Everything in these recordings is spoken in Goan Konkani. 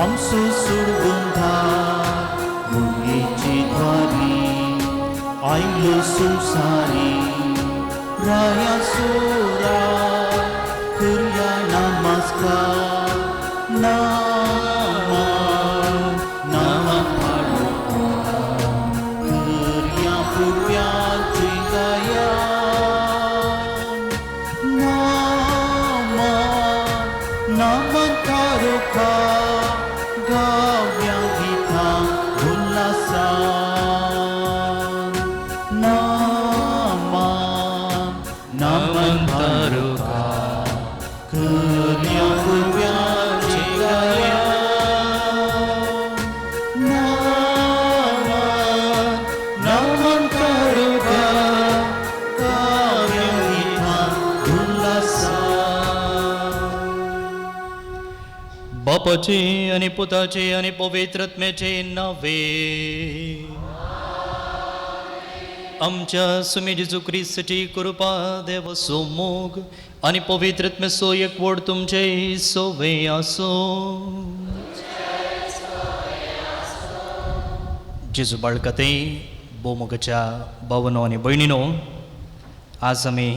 आमचो सोडून धाड मुयेची द्वारी आयलो संवसारी राया सोरा करया नमस्कार नामा नामा करया पुर्व्याची गाया नामा नामा तारुका गाव्या गीता उल्हासान नामा नामा तारुका करया पुर्व्याची गाया नामा नामा तारुका गाव्या गीता उल्हासान. बापाचे आनी पुताचे आनी पवित्र आत्म्याचे नावे आमच्या सुमी जेजू क्रिस्ताची कृपा देवाचो मोग आनी पवित्र आत्म्याचो एकवट तुमचे सोवे आसो. जेजू बाळकाते भोवमोगाच्या भावनो आनी भयणीनो, आज आमी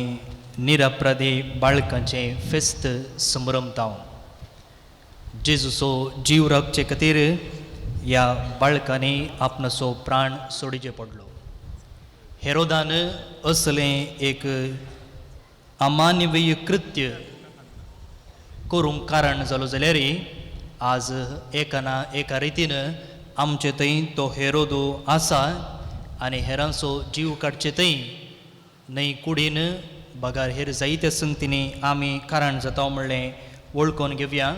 निरपराधी बाळकांचें फेस्त संभ्रमता. जेजूचो जीव राखचे खातीर ह्या बाळकांनी आपणाचो प्राण सोडीचे पडलो. हेरोदान असलें एक अमानवीय कृत्य करूंक कारण जालो जाल्यार आज एका ना एका रितीन आमचे थंय तो हेरोदो आसा आनी हेरांचो जीव काडचे थंय न्हय कुडीन बगार हेर जायत्या संगतींनी आमी कारण जाता म्हणलें वळखून घेवया.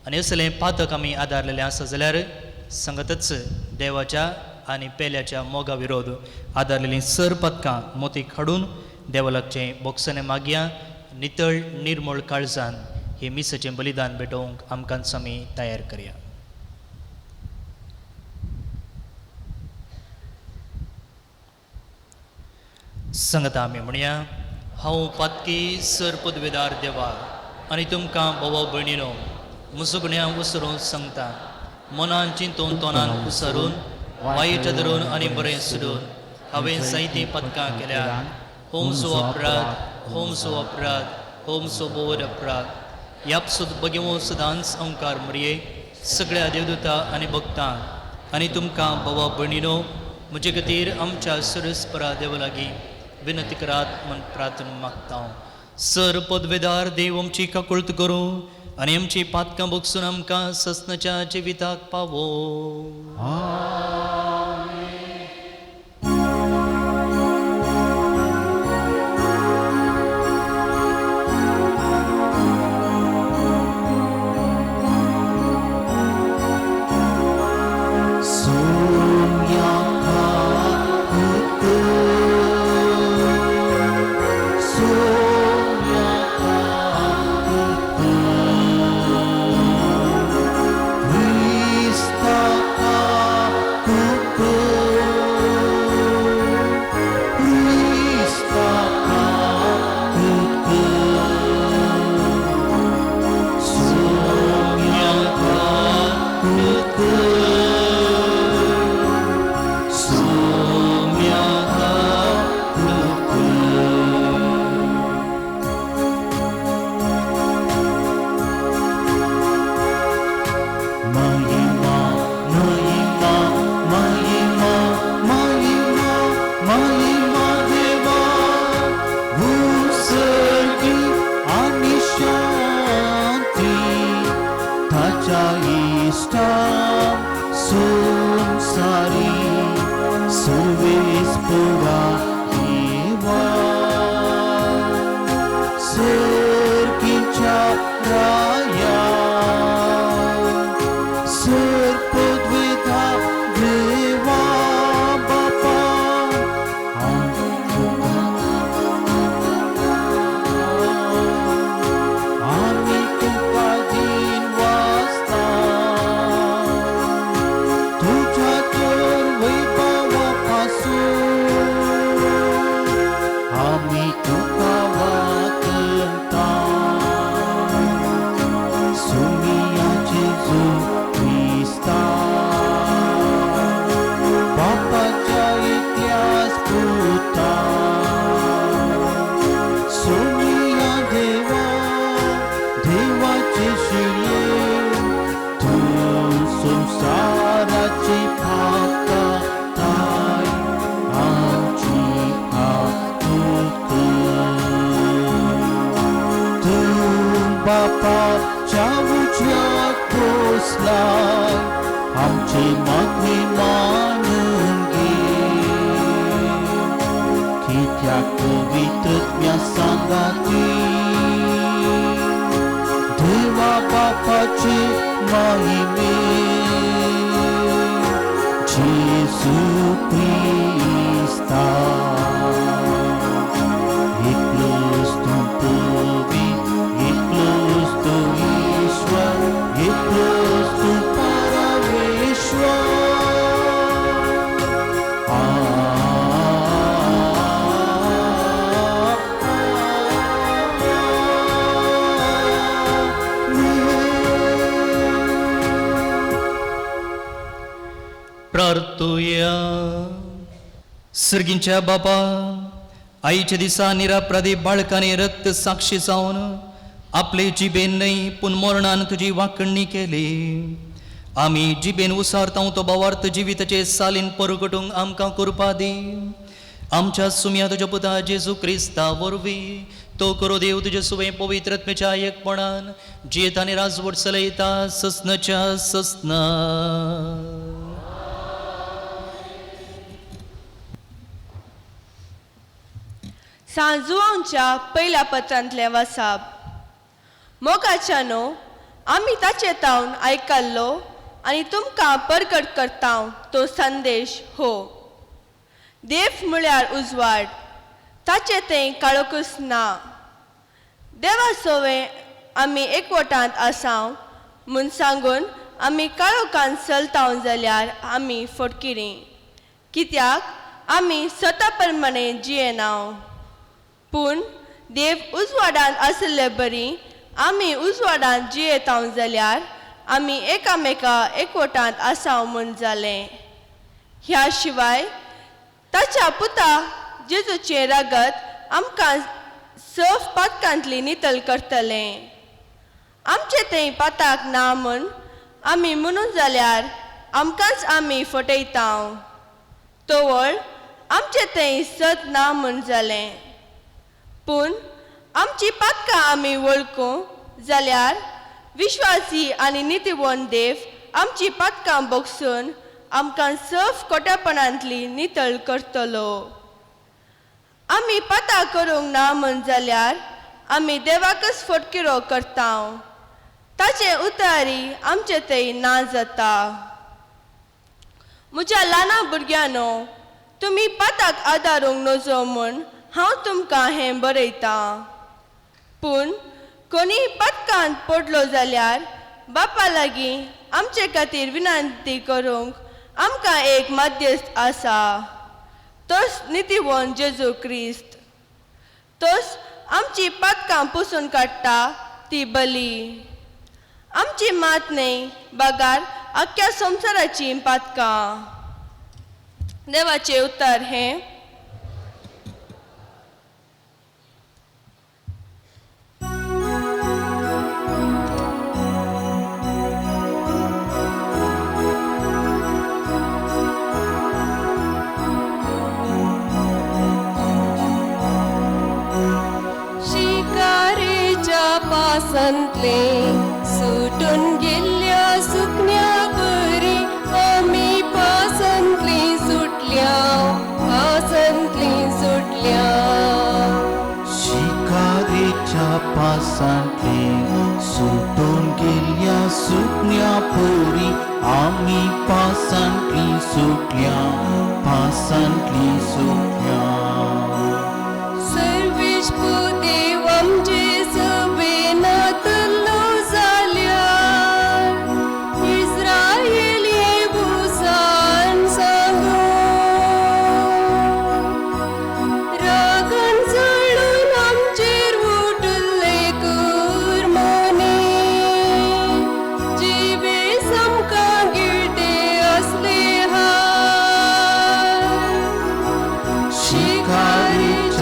आनी असलें पातक आमी आदारलेलें आसा जाल्यार सांगतच देवाच्या आनी पेल्याच्या मोगा विरोध आदारलेलीं सर पदकां मोतीक हाडून देवा लागचें बोगसणें मागया. नितळ निर्मळ काळजान हे मिसाचें बलिदान भेटोवंक आमकां आमी तयार करया. सांगता आमी म्हणया, हांव पातकी सर पदवेदार देवा आनी तुमकां भावा भयणीनो मुसुगण्या उसरून सांगता, मनान चिंतून तोंडान उसारून वायट धरून आनी बरें सोडून हांवें जायतीं पदकां केल्या. होमसो अपराध, होमसो अपराध, होमसो बोर अपराध. यापसूद बगेवो सदांच अंकार मरये सगळ्या देवदूता आनी भक्तां आनी तुमकां भावा भयणीनो म्हजे खातीर आमच्या सुरसपरा देवा लागीं विनंती करात म्हूण प्रार्थना मागता. सर पदवेदार देव आमची काकुळट करूं आनी आमची पातकां भोगसून आमकां ससनाच्या जिविताक पावो. आमचे मागणी मानून घे कित्याक पवित्रत्म्या सांगाती देवा बापाचे महिमे जेजू क्रिस्ता एकलोच तूं पवी एकलोच तूं ईश्वर एकलोच तूं परमेश्वर. प्रार्थुया. सर्गींच्या बापा, आईच्या दिसा निरापराधी बाळकांनी रक्त साक्षी जावन आपले जिबेन न्हय पूण मरणान तुजी वाकणणी केली. आमी जिबेन उसारता तो भावार्थ जिविताचे सालीन परगटूंक आमकां कृपा दी. आमच्या सुम्या तुज्या पुता जेजू क्रिस्ता वरवीं तो करो देव तुजे सुवें पवित्रत्मेच्या एकपणान जियेता आनी राजवट चलयता ससनाच्या ससना. सांजुआंच्या पयल्या पत्रांतलें वासाप. मोगाच्यानो, आमी ताचे तावन आयकल्लो आनी तुमकां परगट करता तो संदेश हो. देव म्हळ्यार उजवाड, ताचें तें काळोखूच ना. देवा सोवें आमी एकवटांत आसाव म्हूण सांगून आमी काळोखान चलताव जाल्यार आमी फटकिरी, कित्याक आमी स्वता प्रमाणे जियेनाव. पूण देव उजवाडांत आशिल्ले बरी आमी उजवाडांत जियेताव जाल्यार आमी एकामेका एकवटांत आसाव म्हूण जालें. ह्या शिवाय ताच्या पुता जेजूचें रगत आमकां सफ पातकांतली नितल करतलें. आमचें तें पाताक ना म्हूण आमी म्हणून जाल्यार आमकांच आमी फटयताव. तवळ आमचें तें सत ना म्हूण जालें. पूण आमची पातकां आमी वळखूं जाल्यार विश्वासी आनी नितीवंत देव आमची पातकां बगसून आमकां सफ कोट्यापणांतली नितळ करतलो. आमी पातां करूंक ना म्हूण जाल्यार आमी देवाकच फटकिरो करता, ताचें उतारी आमचे थंय ना जाता. म्हज्या ल्हाना भुरग्यांनो, तुमी पाताक आदारूंक नजो म्हूण हांव तुमकां हें बरयतां. पूण कोणीय पातकांत पडलो जाल्यार बापा लागीं आमचे खातीर विनंती करूंक आमकां एक मध्यस्थ आसा, तोच नितीवंत जेजू क्रिस्त. तोच आमची पातकां पुसून काडटा ती बली. आमची मात न्हय बगार आख्ख्या संवसाराची पातकां. देवाचें उतर हें. पासांतले सुटून गेल्ल्या सुकण्या बरी आमी पासांतली सुटल्या, पासांतली सुटल्या. शिकारेच्या पासांतले सुटून गेल्ल्या सुकण्या परी आमी पासांतली सुटल्या, पासांतली सुटल्या. सर्वेश देव आमचे नातल्लो जाल्यार इस्रायली भुसान सांगू, रागान जळून आमचेर उठले कुरमाने, जिवे आमकां गिळटे असले हार. शिकारेच्या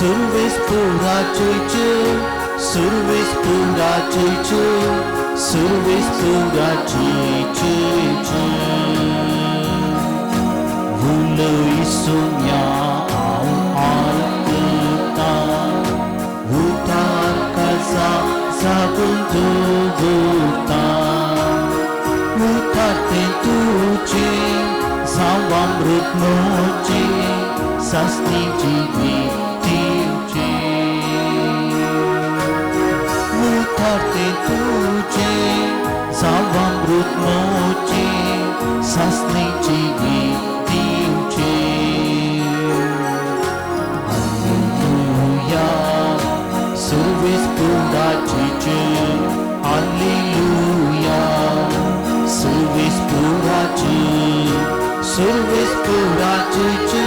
सुरवेस पुरा चुयचू सुरवेस पुरा चुयचू सुरवेस पुरा चुयचू उलयसुन्या हांव आयकता उतार कसा सागून दवरता उतार तें तुजें जावं अमृत मोचें सासणी जिवीत दिवचें उतार तें तुजें जावं अमृत मोचें सासणी जिवीत दिवचें हालेलुया सुरवेस पुराचीचे हालेलुया सुरवेस पुराची सुरवेस पुराचीचे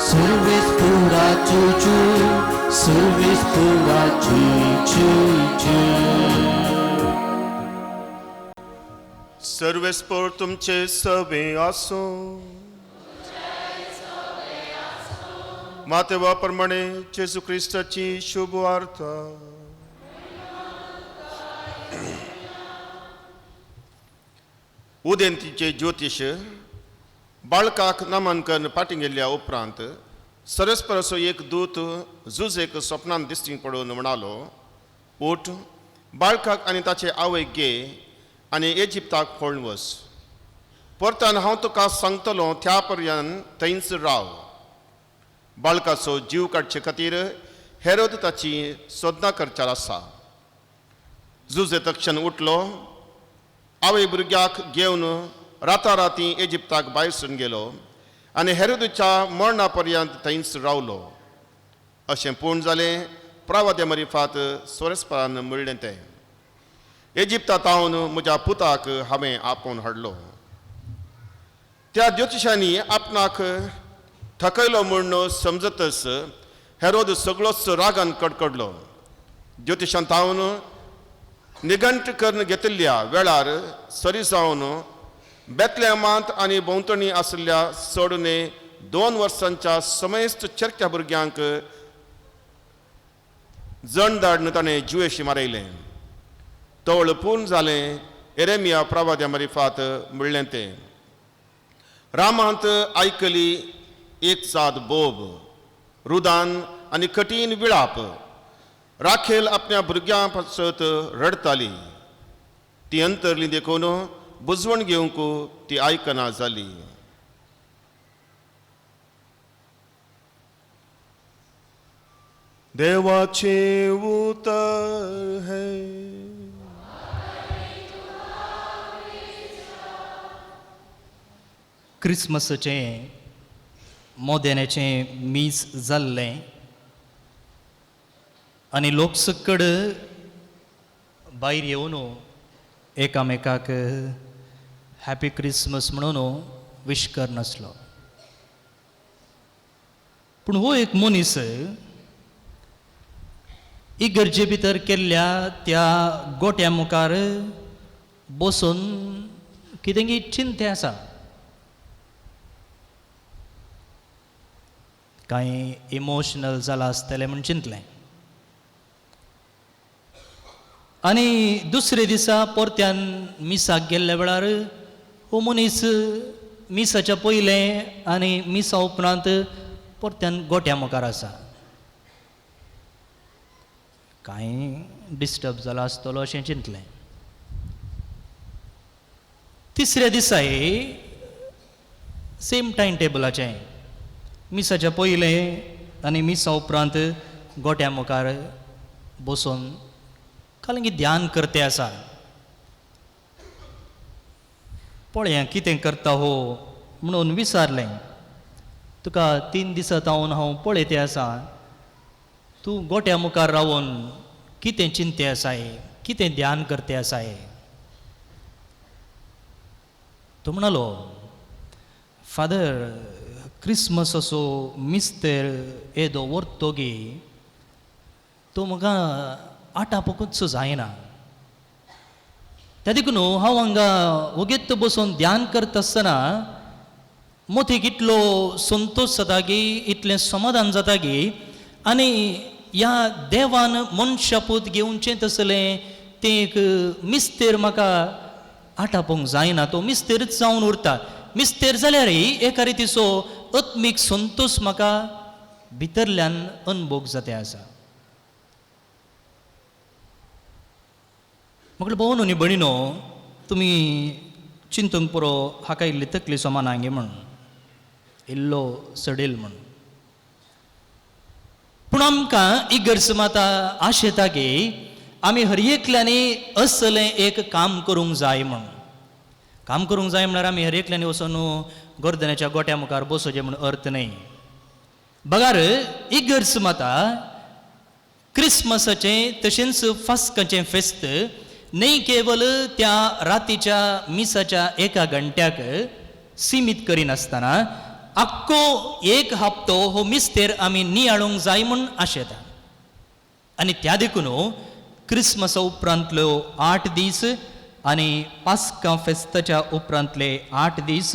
सुरवेस पुराचीचे सुरवेस पुराचीचे. सर्वेस्पोर तुमचे सवे आसूं. मातेवा प्रमाणे जेजू क्रिस्ताची शुभ वार्ता. उदेंतीचे ज्योतिश बाळकाक नामांकन फाटीं गेल्ल्या उपरांत सरस्पराचो एक दूत जुजेक स्वप्नान दिश्टी पडून म्हणालो, उठ, बाळकाक आनी ताचे आवयक घे आनी इजिप्ताक पळून वच. परतान हांव तुका सांगतलो त्या पर्यंत थंयच राव. बाळकाचो जीव काडचे खातीर हेरोद ताची सोदनां करचार आसा. जुजे तक्षण उठलो, आवय भुरग्याक घेवन राताराती इजिप्ताक भायर सरून गेलो आनी हेरोदच्या मरणा पर्यंत थंयच रावलो. अशें पूर्ण जालें प्रावाद्या मरिफात सोरेस्परान म्हणलें तें, इजिप्ता तावन म्हज्या पुताक हांवें आपोवन हाडलो. त्या ज्योतिशांनी आपणाक थकयलो म्हूण समजतच हेरोद सगळोच रागान कडकडलो. ज्योतिशान तावन निघंट करून घेतिल्ल्या वेळार सरी जावन बेतलेमांत आनी भोंवतणी आशिल्ल्या चडने 2 वर्सांच्या समेस्त चरक्या भुरग्यांक जण धाडून ताणें जिवेशी मारयलें. तवळ पूर्ण जालें एरेमिया प्रवाद्या मरिफात म्हणलें तें, रामांत आयकली एक साद बोब, रुदान आनी कठीण विळाप. राखेल आपल्या भुरग्यां पासत रडताली. ती अंतरली देखून बुजवण घेवंक ती आयकना जाली. देवाचे उतर है. क्रिसमसाचें मोदेण्याचें मीस जाल्लें आनी लोक सकड भायर येवन एकामेकाक हॅपी क्रिसमस म्हणून विश करनासलो. पूण हो एक मनीस इगर्जे भितर केल्ल्या त्या गोट्या मुखार बसून कितें चिंते आसा, कांय इमोशनल जाला आसतलें म्हूण चिंतलें. आनी दुसरे दिसा परत्यान मिसाक गेल्ल्या वेळार हो मनीस मिसाच्या पयलें आनी मिसा उपरांत परत्यान गोट्या मुखार आसा. कांय डिस्टर्ब जाला आसतलो अशें चिंतलें. तिसऱ्या दिसाय सेम टायम टेबलाचें मिसाच्या पयलें आनी मिसा उपरांत गोट्या मुखार बसून कालंगी ध्यान करते आसा. पळया कितें करता हो म्हणून विचारलें, तुका 3 दिसां तावन हांव पळयते आसा, तूं गोट्या मुखार रावन कितें चिंते आसाय, कितें ध्यान करते आसाय? तो म्हणालो, फादर, क्रिसमस असो मिस्तेर येदो व्हरतगी तो म्हाका आटापकूच जायना. त्या देखून हांव हांगा वगेत बसून ध्यान करता आसतना मोतीक इतलो संतोश जाता की, इतलें समाधान जाता की आनी ह्या देवान मनशापूत घेवचें तसलें तें एक मिस्तेर म्हाका आटापूंक जायना, तो मिस्तेरच जावन उरता. मिस्तेर जाल्यारय एका रितीचो आत्मीक संतोश म्हाका भितरल्यान अनभोग जाता आसा. म्हगेलो भोव न्हू भयणीनो, तुमी चिंतूंक पुरो हाका इल्ली तकली समान गे म्हूण, इल्लो सडेल म्हूण. पूण आमकां इगर्ज माता आशेता की आमी हर एकल्यांनी असलें एक काम करूंक जाय म्हूण. काम करूंक जाय म्हळ्यार आमी हर एकल्यांनी वचून गोरदनाच्या गोट्या मुखार बसोचें म्हूण अर्थ न्हय. बगार इगर्ज माता क्रिसमसाचें तशेंच फास्काचें फेस्त न्हय केवल त्या रातीच्या मिसाच्या एका घंट्याक सिमीत करिनासतना आख्खो एक हप्तो हो मिस्तेर आमी नियाळूंक जाय म्हूण आशेता. आनी त्या देखून क्रिसमसा उपरांतल्यो 8 दीस आनी पास्कां फेस्ताच्या उपरांतले 8 दीस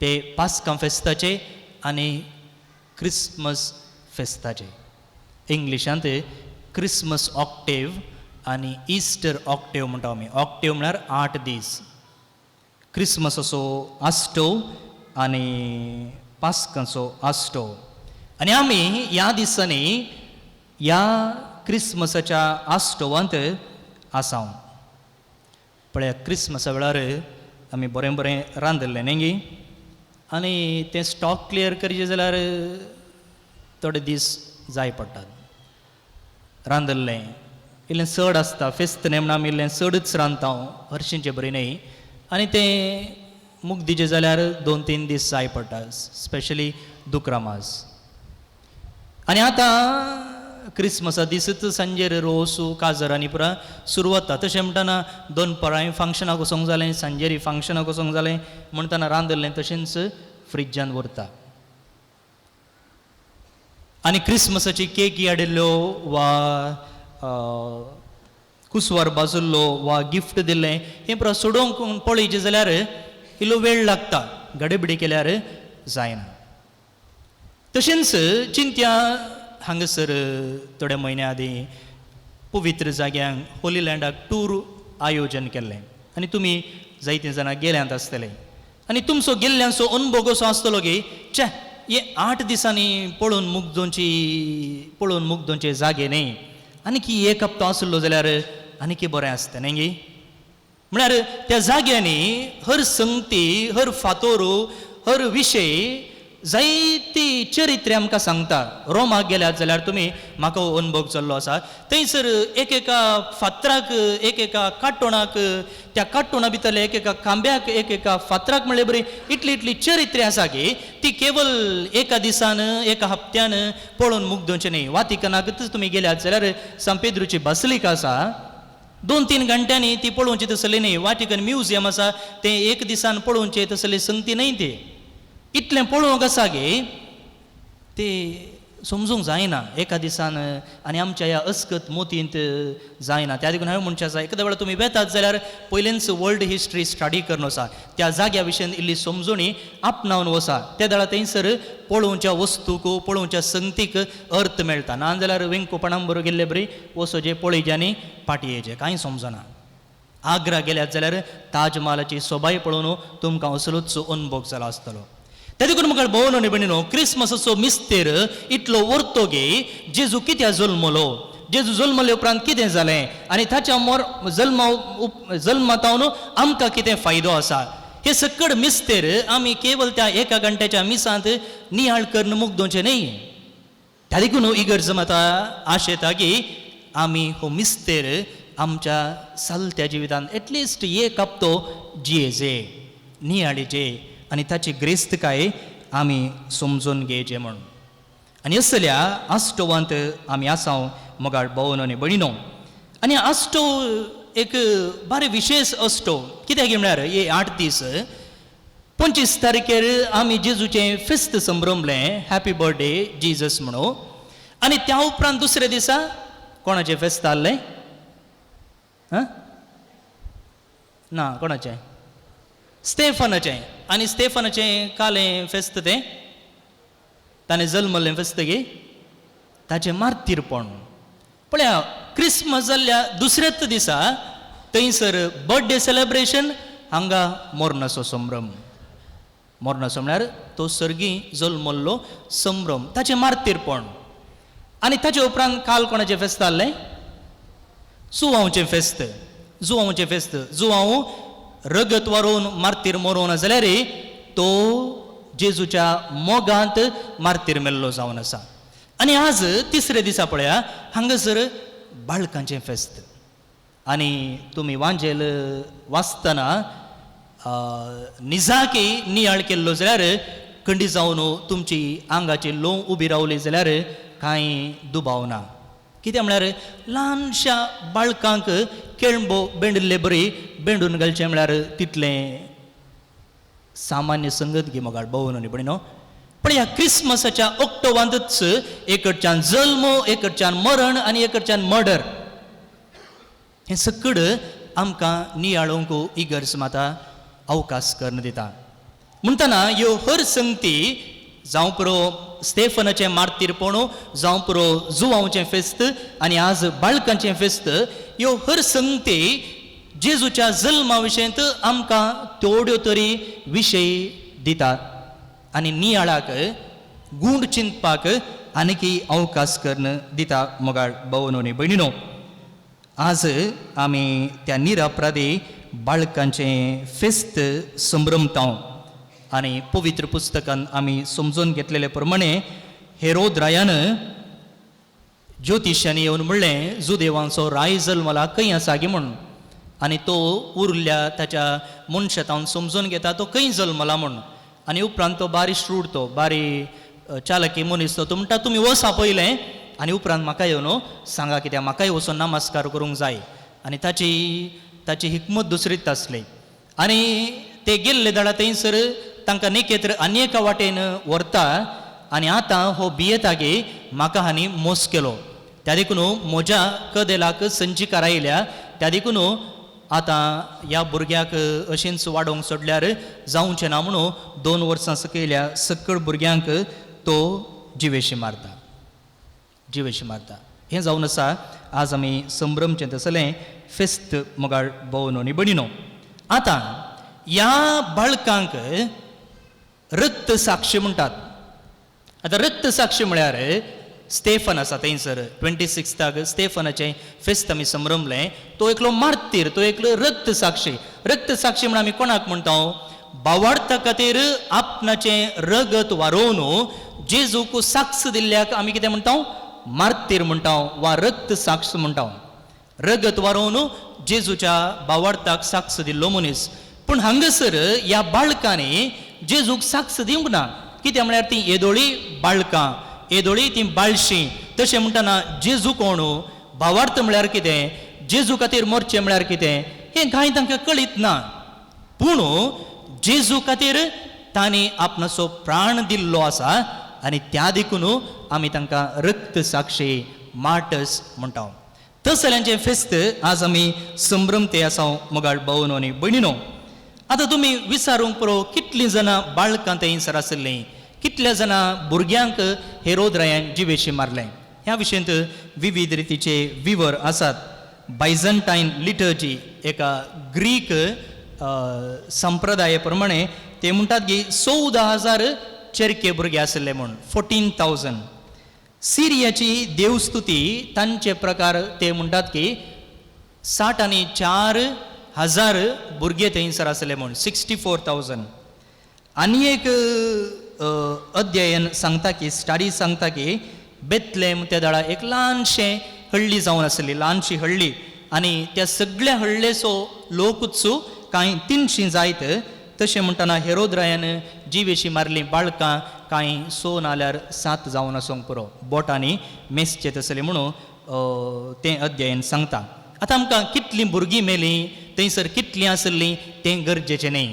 ते पास्कां फेस्ताचे आनी क्रिसमस फेस्ताचे, इंग्लिशांत क्रिसमस ऑक्टेव आनी इस्टर ऑक्टेव म्हणटा आमी. ऑक्टेव म्हळ्यार 8 दीस, क्रिसमसाचो आस्टोव आनी पास्कांचो आस्टोव. आनी आमी ह्या दिसांनी ह्या क्रिसमसाच्या आस्टोवांत आसा. पळया क्रिसमसा वेळार आमी बरें बरें रांदिल्लें न्ही गी, आनी तें स्टॉक क्लियर करचें जाल्यार थोडे दीस जाय पडटात. रांदिल्लें इल्लें चड आसता, फेस्त न्हय म्हूण आमी इल्लें चडच रांदता, हरशींचें बरें न्हय. आनी तें मुगदीचें जाल्यार 2-3 दीस जाय पडटा, स्पेशली दुकरा मास. आनी आतां क्रिसमसा दिसच सांजेर रोस काजर आनी पुरा सुरू जाता. तशें म्हणटना दनपरांय फंक्शनाक वचोंक जालें, सांजेरय फंक्शनाक वचोंक जालें म्हणटना रांदिल्लें तशेंच फ्रिज्जान उरता. आनी क्रिसमसाची केकी हाडिल्ल्यो वा कुसवार बाजुल्लो वा गिफ्ट दिल्लें हें पुरा सोडोवंक पळयचें जाल्यार इल्लो वेळ लागता, गडेबिडी केल्यार जायना. तशेंच चिंत्या हांगासर थोड्या म्हयन्या आदीं पवित्र जाग्यांक होली लँडाक टूर आयोजन केल्लें आनी तुमी जायतीं जाणां गेल्यांत आसतले. आनी तुमचो गेल्ल्यांचो अनुभव असो आसतलो की चे हे 8 दिसांनी पळोवन मुगदोवची पळोवन मुगदोवचे जागे न्हय, आनीक एक हप्तो आसलो जाल्यार आनीक बरें आसता न्हय गी. म्हळ्यार त्या जाग्यांनी हर संगती, हर फातोर, हर विशय जायती चरित्र आमकां सांगता. रोमाक गेल्यात जाल्यार तुमी म्हाका हो अनुभव जाल्लो आसा, थंयसर एक एका फातराक, एक एका काटोणाक, त्या काटोणा भितरल्या एक एका खांब्याक, एक एका फातराक म्हणले बरी इतली इतली चरित्र आसा की ती केवल एका दिसान एका हप्त्यान पळोवन मुगदोवचें न्हय. वातिकनाकच तुमी गेल्यात जाल्यार सांत पेद्रूची बासलिका आसा, 2-3 घंट्यांनी ती पळोवची तसली न्हय. वाटिकन म्युझियम आसा तें एक दिसान पळोवचें तसली संगती न्हय. ती इतलें पळोवंक आसा गे ते समजूंक जायना एका दिसान आनी आमच्या ह्या अस्कत मोतींत जायना. त्या देखून हांवें म्हणचें आसा, एखाद्या वेळार तुमी वेतात जाल्यार पयलेंच वर्ल्ड हिस्ट्री स्टडी करून वसा, त्या जाग्या विशयन इल्ली समजणी आपणावन वसा. त्या वेळार थंयसर पळोवच्या वस्तूक, पळोवच्या संगतीक अर्थ मेळटा. ना जाल्यार वेंकोपणां बरोबर गेल्ले बरी वसोचें पळयचें आनी पाटयेचें कांय समजना. आग्रा गेल्यात जाल्यार ताजमहालाची सोबाय पळोवन तुमकां असलोच अनुभव जाला आसतलो. त्या देखून म्हाका भोवन आनी भयणीनो, क्रिसमसाचो मिस्तेर इतलो वर्तो गे जेजू कित्याक जल्मलो, जेजू जल्मले उपरांत कितें जालें आनी ताच्या मोर जल्मा जल्मातावन आमकां कितें फायदो आसा, हे सकड मिस्तेर आमी केवल त्या एका घंट्याच्या मिसांत नियाळ करून मुगदोवचें न्हय. त्या देखून इगर्ज माता आशेता की आमी हो मिस्तेर आमच्या चलत्या जिवितांत एटलिस्ट एक हप्तो जियेजे, नियाळीचे आनी ताची ग्रेस्तकाय आमी समजून घेवचे म्हूण. आनी असल्या आस्टोवांत आमी आसा मोगाळ भोवन आनी भयणीनो. आनी आस्टोव एक बारे विशेश आस्टोव कित्याक म्हळ्यार हे 8 दीस 25 तारखेर आमी जेजूचें फेस्त संभ्रमलें, हॅपी बर्थडे जिजस म्हणून. आनी त्या उपरांत दुसऱ्या दिसा कोणाचें फेस्त आहलें? हां ना, कोणाचें? स्टेफनाचें. आनी स्टेफनाचें कालें फेस्त तें ताणें जल्मल्लें फेस्त गे ताचें मार्तीरपण. पळया, क्रिसमस जाल्ल्या दुसऱ्याच दिसा थंयसर बर्थडे सेलेब्रेशन, हांगा मरणाचो संभ्रम. मरणाचो म्हळ्यार तो सर्गी जल्मल्लो संभ्रम, ताचें मार्तीरपण. आनी ताचे उपरांत काल कोणाचें फेस्त जाल्लें? जुवांवचें फेस्त. जुवांवचें फेस्त. जुवांव रगत वारोवन मार्तीर मरोवना जाल्यार तो जेजूच्या मोगांत मार्तीर मेल्लो जावन आसा. आनी आज तिसरे दिसा पळया हांगासर बाळकांचें फेस्त. आनी तुमी वांजेल वाचतना निजाकी नियाळ केल्लो जाल्यार खंडी जावन तुमची आंगाची लोव उबी रावली जाल्यार कांय दुबाव ना. कित्याक म्हळ्यार ल्हानशा बाळकांक केळंबो बेंडिल्ले बरी बेंडून घालचें म्हळ्यार तितलें सामान्य संगत गी मोगाळ भोवन आनी भयणीनो. पण ह्या क्रिसमसाच्या ऑक्टोबांतच एकडच्यान जल्म, एकडच्यान मरण आनी एकडच्यान मर्डर, हें सकड आमकां नियाळूंक इगर्ज माता अवकाश करून दिता. म्हणटना ह्यो हर संगती जावं पुरो स्टेफनाचें मार्तीरपण, जावं पुरो जुवांवचें फेस्त आनी आज बाळकांचें फेस्त, ह्यो हर संगती जेजूच्या जल्मा विशयंत आमकां थोड्यो तरी विशय दितात आनी नियाळाक गूंड चिंतपाक आनीकी अवकाश करून दिता. मोगाळ भोवन आनी भयणीनो, आज आमी त्या निरपराधी बाळकांचें फेस्त संभ्रमता आनी पवित्र पुस्तकान आमी समजून घेतलेले प्रमाणे हेरोद रायान ज्योतिशांनी येवन म्हणलें, जुदेवांचो राय जल्मला खंय आसा गी म्हूण. आनी तो उरल्या ताच्या मनशातावन समजून घेता तो खंय जल्मला म्हूण. आनी उपरांत तो बारी श्रूड, तो बारी चालकी मनीस, तो म्हणटा तुमी वसा पयलें आनी उपरांत म्हाका येवन सांगा, कित्याक म्हाकाय वचून नमस्कार करूंक जाय. आनी ताची ताची हिकमत दुसरीच आसली. आनी ते गेल्ले दाडा थंयसर तांकां नेकेत्र आनी एका वाटेन व्हरता आनी आतां हो भियेता की म्हाका हांणी मोस केलो, त्या देखून म्हज्या कदेलाक संचिकार आयल्या, त्या देखून आतां ह्या भुरग्याक अशेंच वाडोवंक सोडल्यार जावचें ना म्हणून 2 वर्सां सकयल्या सकळ भुरग्यांक तो जिवेशी मारता, जिवेशी मारता. हें जावन आसा आज आमी संभ्रमचें तसलें फेस्त मोगाळ भोवन आनी भयणीनो. आतां ह्या बाळकांक रक्त साक्षी म्हणटात. आतां रक्त साक्षी म्हळ्यार स्टेफन आसा थंयसर 26 स्टेफनाचें फेस्त आमी संभ्रमलें. तो एकलो मार्तीर, तो एकलो रक्त साक्षी. रक्त साक्षी म्हण आमी कोणाक म्हणटा? बावार्था खातीर आपणाचें रगत वारोवन जेजूक साक्ष दिल्ल्याक आमी कितें म्हणटा? मार्तीर म्हणटा वा रक्त साक्ष म्हणटा. रगत वारोवन जेजूच्या बावार्थाक साक्ष दिल्लो मनीस. पूण हांगासर ह्या बाळकांनी जेजूक साक्ष दिवंक ना. कित्याक म्हळ्यार ती येदोळी बाळकां, येदोळी ती बाळशीं. तशें म्हणटना जेजू कोण, भावार्थ म्हळ्यार कितें, जेजू खातीर मरचें म्हळ्यार कितें, हें कांय तांकां कळीत ना. पूण जेजू खातीर तांणी आपणाचो प्राण दिल्लो आसा आनी त्या देखून आमी तांकां रक्त साक्षी मार्टस म्हणटा. तसल्यांचें फेस्त आज आमी संभ्रमते आसा मोगाळ भोवन आनी भयणीनो. आतां तुमी विचारूंक पुरो कितलीं जाणां बाळकां थंयसर आशिल्लीं, कितल्या जाणां भुरग्यांक हेरोद रायान जिवेशी मारलें. ह्या विशयंत विविध रितीचे विवर आसात. बायझंटायन लिटर्जी एका ग्रीक संप्रदाये प्रमाणे ते म्हणटात की 14,000 चेरके भुरगे आशिल्ले म्हूण, 14,000. सिरियाची देवस्तुती तांचे प्रकार ते म्हणटात की 64,000 भुरगे थंयसर आसले म्हूण, 64,000. आनी एक अध्ययन सांगता की, स्टडी सांगता की बेतलेम त्या दाडा एक ल्हानशें हळ्ळी जावन आसली, ल्हानशी हळ्ळी, आनी त्या सगळ्या हळ्ळेचो लोकूच कांय 300 जायत. तशें म्हणटना हेरोद रायान जिवेशी मारलीं बाळकां कांय 6 नाल्यार 7 जावन आसूंक पुरो, बोटांनी मेसचे तसले म्हणून तें अध्ययन सांगता. आतां आमकां कितलीं भुरगीं मेलीं थंयसर कितलीं आसलीं तें गरजेचें न्हय,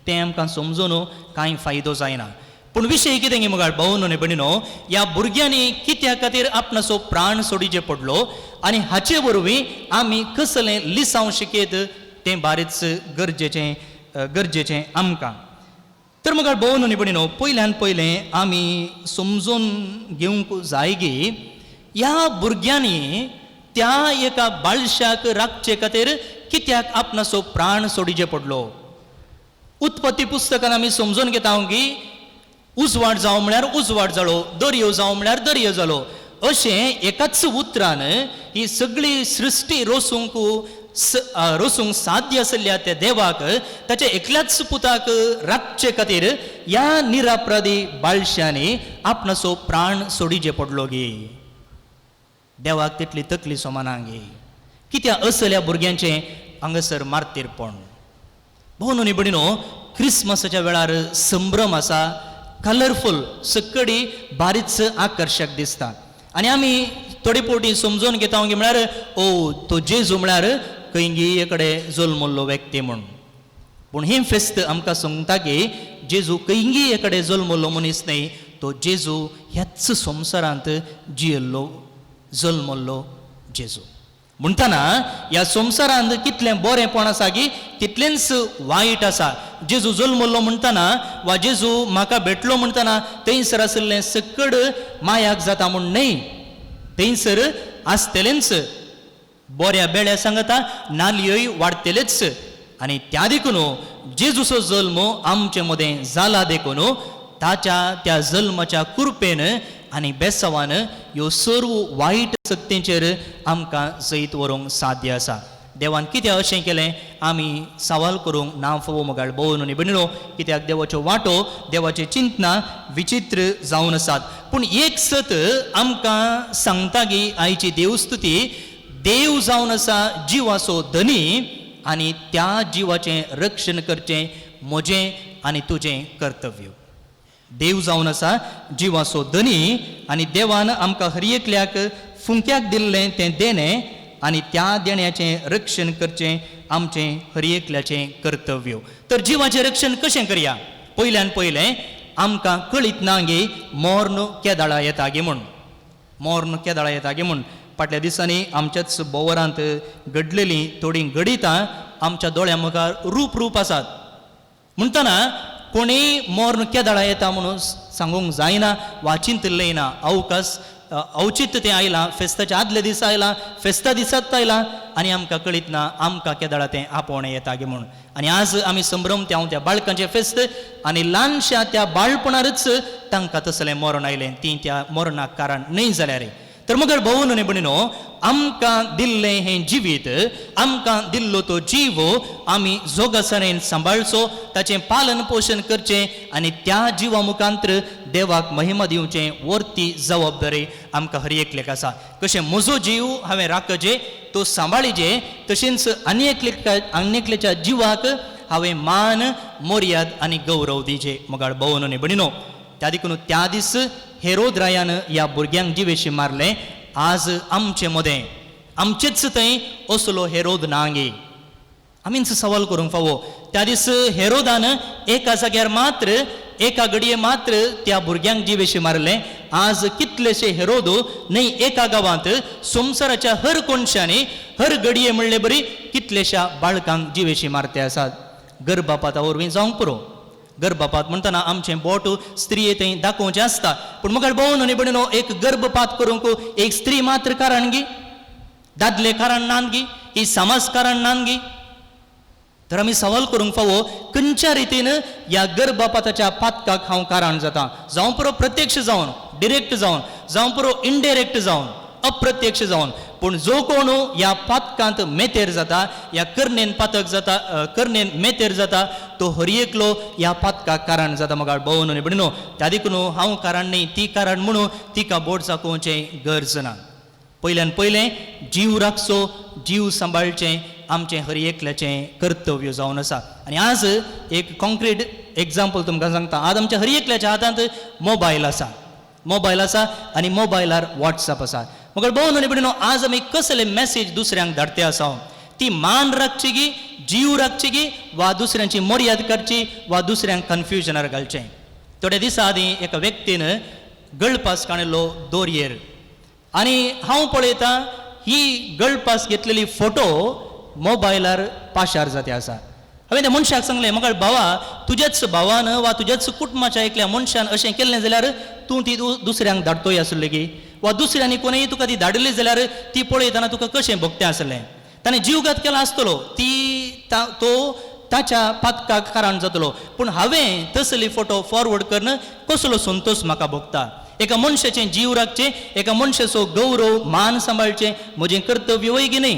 तें आमकां समजून कांय फायदो जायना. पूण विशय कितें गी मुखार भाव न्हय भयणीनो, ह्या भुरग्यांनी कित्या खातीर आपणाचो प्राण सोडीचे पडलो आनी हाचे वरवीं आमी कसलें लिसांव शिकयत तें बारीच गरजेचें गरजेचें आमकां. तर मुखार भाव न्हय भयणीनो, पयल्यान पयलें आमी समजून घेवंक जाय की ह्या भुरग्यांनी त्या एका बाळशाक राखचे खातीर कित्याक आपणाचो प्राण सोडिचे पडलो? उत्पत्ती पुस्तकान आमी समजून घेता की उजवाड जावं म्हळ्यार उजवाड जालो, दर्यो जावं म्हळ्यार दर्यो जालो, अशें एकाच उतरान ही सगळी सृश्टी रोसूंक रोसूंक साध्य आशिल्ल्या त्या देवाक ताच्या एकल्याच पुताक राखचे खातीर ह्या निरापराधी बाळशांनी आपणाचो प्राण सोडिचे पडलो गी. देवाक तितली तकली सोमाना गे. कित्याक असल्या भुरग्यांचें हांगासर मार्तीरपण. भोव न्हय भयणीनो, क्रिसमसाच्या वेळार संभ्रम आसा, कलरफूल, सकडी बारीच आकर्शक दिसता आनी आमी थोडे फावटी समजून घेता की म्हळ्यार ओ तो जेजू म्हळ्यार खंयगी कडेन जल्मल्लो व्यक्ती म्हूण. पूण हें फेस्त आमकां सांगता की जेजू खंयगी कडेन जल्मल्लो मनीस न्हय, तो जेजू ह्याच संवसारांत जियेल्लो जल्मल्लो जेजू. म्हणटना ह्या संवसारांत कितलें बरेंपण आसा की तितलेंच वायट आसा. जेजू जल्मल्लो म्हणटना वा जेजू म्हाका भेटलो म्हणटना थंयसर आशिल्लें सकड मायाक जाता म्हूण न्हय, थंयसर आसतलेंच बऱ्या बेळ्या सांगता नालयोय वाडटलेच. आनी त्या देखून जेजूचो जल्म आमचे मदें जाला देखून ताच्या त्या जल्माच्या कृपेन आनी बेसावान ह्यो सर्व वायट शक्तींचेर आमकां जैत व्हरूंक साध्य आसा. देवान कित्याक अशें केलें आमी सवाल करूंक ना फावो मगाळ भोवन आनी भयणीनो, कित्याक देवाच्यो वाटो देवाचें चिंतना विचित्र जावन आसात. पूण एक सत आमकां सांगता की आयची देवस्तुती देव जावन आसा जिवाचो धनी आनी त्या जिवाचें रक्षण करचें म्हजें आनी तुजें कर्तव्य. देव जावन आसा जिवाचो धनी आनी देवान आमकां हर एकल्याक फुंक्याक दिल्लें तें देणें आनी त्या देण्याचें रक्षण करचें आमचें हर एकल्याचें कर्तव्य. तर जिवाचें रक्षण कशें करया? पयल्यान पयलें आमकां कळीत ना गे मर्ण केदाळा येता गे म्हूण, मर्ण केदाळा येता गे म्हूण. फाटल्या दिसांनी आमच्याच बोवरांत घडलेलीं थोडीं घडितां आमच्या दोळ्या मुखार रूप रूप आसात. म्हणटना कोणीय मर्ण केदाळा येता म्हणून सांगूंक जायना वा चिंतिल्लें ना. अवकाश अवचित तें आयलां, फेस्ताच्या आदल्या दिसा आयलां, फेस्ता दिसात आयलां आनी आमकां कळीत ना आमकां केदाळा तें आपोवणें येता गे म्हूण. आनी आज आमी संभ्रम त्या त्या बाळकांचें फेस्त आनी ल्हानश्या त्या बाळपणारच तांकां तसलें मरण आयलें, तीं त्या मरणाक कारण न्हय जाल्यार. तर मगर भोवन न्हय भयणीनो, आमकां दिल्लें हें जिवीत, आमकां दिल्लो तो जीव आमी जोगासणेन सांबाळचो, ताचें पालन पोशण करचें आनी त्या जिवा मुखांतर देवाक महिमा दिवचें वर्ती जबाबदारी आमकां हर एकल्याक आसा. कशें म्हजो जीव हांवें राखचे, तो सांबाळीचे, तशेंच आनी एकल्याच्या जिवाक हांवें मान मर्याद आनी गौरव दिवचे. मगाळ भोवन न्हय भयणीनो, त्या देखून त्या दीस हेरोद रायान ह्या भुरग्यांक जिवेशी मारलें. आज आमचे मदें आमचेच थंय असलो हेरोद ना गे. आमीच सवाल करूंक फावो. त्या दीस हेरोदान एका जाग्यार मात्र एका घडये मात्र त्या भुरग्यांक जिवेशी मारलें. आज कितलेशे हेरोद न्हय एका गांवांत संवसाराच्या हर कोनशांनी हर घडये म्हणले बरी कितलेशा बाळकांक जिवेशी मारते आसात. गर्भपाता वरवीं जावंक पुरो. गर्भपात म्हणटना आमचें बोट स्त्रिये थंय दाखोवचें आसता, पूण मगर भोवन न्हय भयणीनो, एक गर्भपात करूंक एक स्त्री मात्र कारण गी, दादले कारण नान गी, ही समाज कारण नान गी. तर आमी सवाल करूंक फावो खंयच्या रितीन ह्या गर्भपाताच्या पातकाक हांव कारण जाता. जावं पुरो प्रत्यक्ष जावन डिरेक्ट जावन, जावं पुरो इनडायरेक्ट जावन अप्रत्यक्ष जावन, पूण जो कोण ह्या पातकांत मेतेर जाता, ह्या करणेन पातक जाता, करणेन मेतेर जाता, तो हर एकलो ह्या पातकाक कारण जाता. मगाळ भोवन न्हय भयणीनो, त्या देखून हांव कारण न्हय ती कारण म्हणून तिका बोट दाखोवचें गरज ना. पयल्यान पयलें जीव राखचो, जीव सांबाळचें आमचें हर एकल्याचें कर्तव्य जावन आसा. आनी आज एक कॉन्क्रीट एग्जाम्पल तुमकां सांगता. आज आमच्या हर एकल्याच्या हातांत मोबायल आसा, मोबायल आसा आनी मोबायलार वॉट्सएप आसा. मगर भोव न्हय भयणीनो, आज आमी कसले मॅसेज दुसऱ्यांक धाडटे आसा, ती मान राखची गी, जीव राखची गी, वा दुसऱ्यांची मर्याद करची, वा दुसऱ्यांक कन्फ्युजनार घालचें. थोड्या दिसां आदीं एका व्यक्तीन गळपास काडिल्लो दोरयेर आनी हांव पळयतां ही गळपास घेतलेली फोटो मोबायलार पाशार जाते आसा. हांवें त्या मनशाक सांगलें, म्हाका भावा तुज्याच भावान वा तुज्याच कुटुंबाच्या एकल्या मनशान अशें केल्लें जाल्यार तूं ती दुसऱ्यांक धाडटोय आसले की. वा दुसऱ्यांनी कोणेय तुका ती धाडिल्ली जाल्यार ती पळयतना तुका कशें भोगतें आसलें? ताणें जीवघात केला आसतलो, ती तो ताच्या पातकाक कारण जातलो, पूण हांवें तसली फोटो फॉरवर्ड करून कसलो संतोश म्हाका भोगता? एका मनशाचें जीव राखचें, एका मनशाचो गौरव मान सांबाळचें म्हजें कर्तव्य वय की न्हय?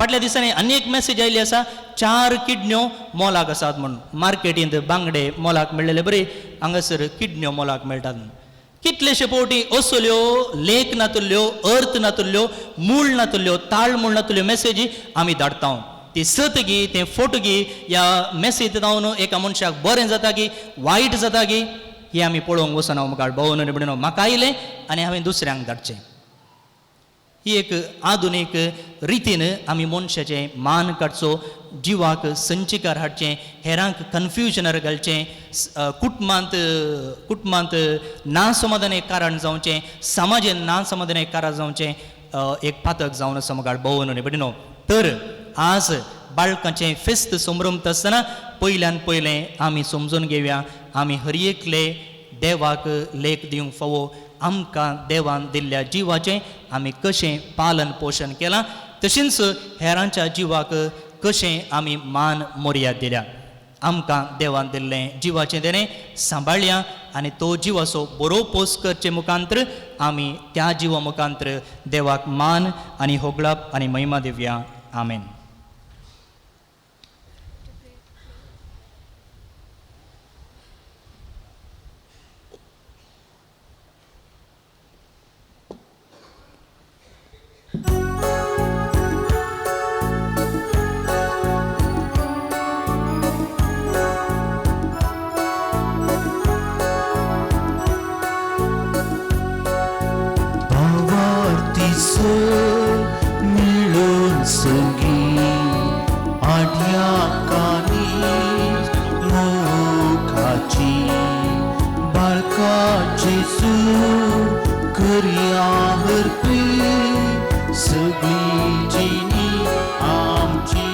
फाटल्या दिसांनी आनी एक मॅसेज आयिल्ली आसा, 4 किडण्यो मोलाक आसात म्हूण. मार्केटींत बांगडे मोलाक मेळ्ळेले बरी हांगासर किडण्यो मोलाक मेळटात. कितलेशे फावटी असल्यो लेख नातुल्ल्यो, अर्थ नातुल्ल्यो, मूळ नातुल्ल्यो, ताळ मूळ नातुल्ल्यो मॅसेजी आमी धाडटा. ती सत गी, तें फोटो गी, ह्या मॅसेज जावन एका मनशाक बरें जाता की वायट जाता की हें आमी पळोवंक वचना. मुखार भोवन म्हणून म्हाका आयलें आनी हांवें दुसऱ्यांक धाडचें. ही एक आधुनीक रितीन आमी मनशाचें मान काडचो, जिवाक संचिकार हाडचें, हेरांक कन्फ्युजनार घालचें, कुटुंबांत कुटुंबांत नासमाधान एक कारण जावचें, समाजेन नासमाधान एक कारण जावचें, एक पातक जावन आसा मुखार भोवन न्हय. तर आज बाळकांचें फेस्त संभ्रमता आसतना पयल्यान पयलें आमी समजून घेवया, आमी हर एकले देवाक लेख दिवंक फावो. आमकां देवान दिल्ल्या जिवाचें आमी कशें पालन पोशण केलां, तशेंच हेरांच्या जिवाक कशें आमी मान मर्याद दिल्या. आमकां देवान दिल्लें जिवाचें देणें सांबाळया आनी तो जिवाचो बरो पोस करचे मुखांत्र आमी त्या जिवा मुखांत्र देवाक मान आनी होगळप आनी महिमा दिवया. आमेन. मिळून संगी आड्या कानी मोखाची बाळका जेजू करया हरपी सगळी जिणी आमची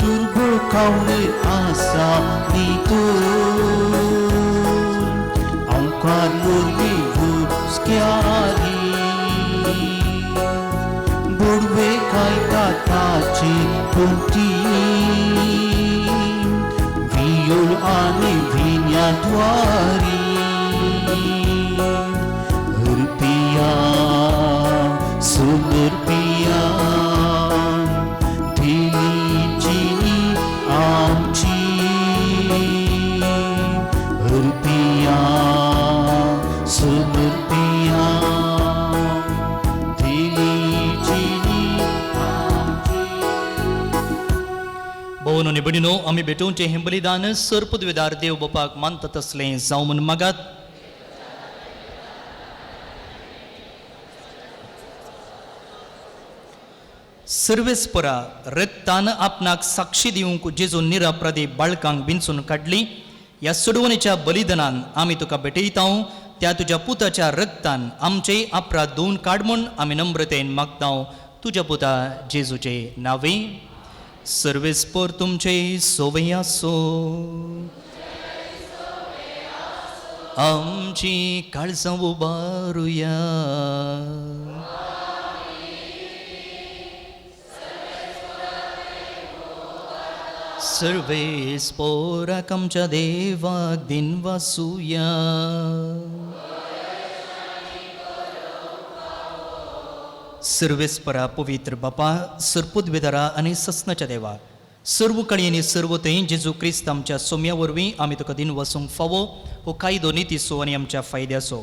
दुर्बळ कावणे आसा नी तूं आमकां मुरली हुस्क्यारी बुडवे खायता ताची कोणती वियोळ आनी विन्याद्वारी हरपिया सुंदरपिया दिली जिणी आमची हरपिया सुंदरपिया दिली जिणी आमची. भोवन आनी भयणीनो, आमी भेटोवचें हें बलिदान सर्पद्वेदार देव बापाक मानता तसलें जावं म्हूण मागात. सर्वेस्परा रक्तान आपणाक साक्षी दिवंक जेजू निरापराधी बाळकांक विंचून काडली. ह्या सोडवणेच्या बलिदानान आमी तुका भेटयता. त्या तुज्या पुताच्या रक्तान आमचे अपराध धुवन काड म्हूण आमी नम्रतेन मागता. तुज्या पुता जेजूचे नांवे. सर्वेस्पर तुमचे सोवे आसो. आमची काळजां उबारुया. सर्वेस्पोराक आमच्या देवाक दिनवासुया. सर्वेस्परा पवित्र बापा, सर्पुद्वेदारा आनी ससनाच्या देवा, सर्व कळयेनी सर्व थंय जेजू क्रिस्त आमच्या सोम्या वरवीं आमी तुका दिनवासूंक फावो हो कायदो नितीचो आनी आमच्या फायद्याचो.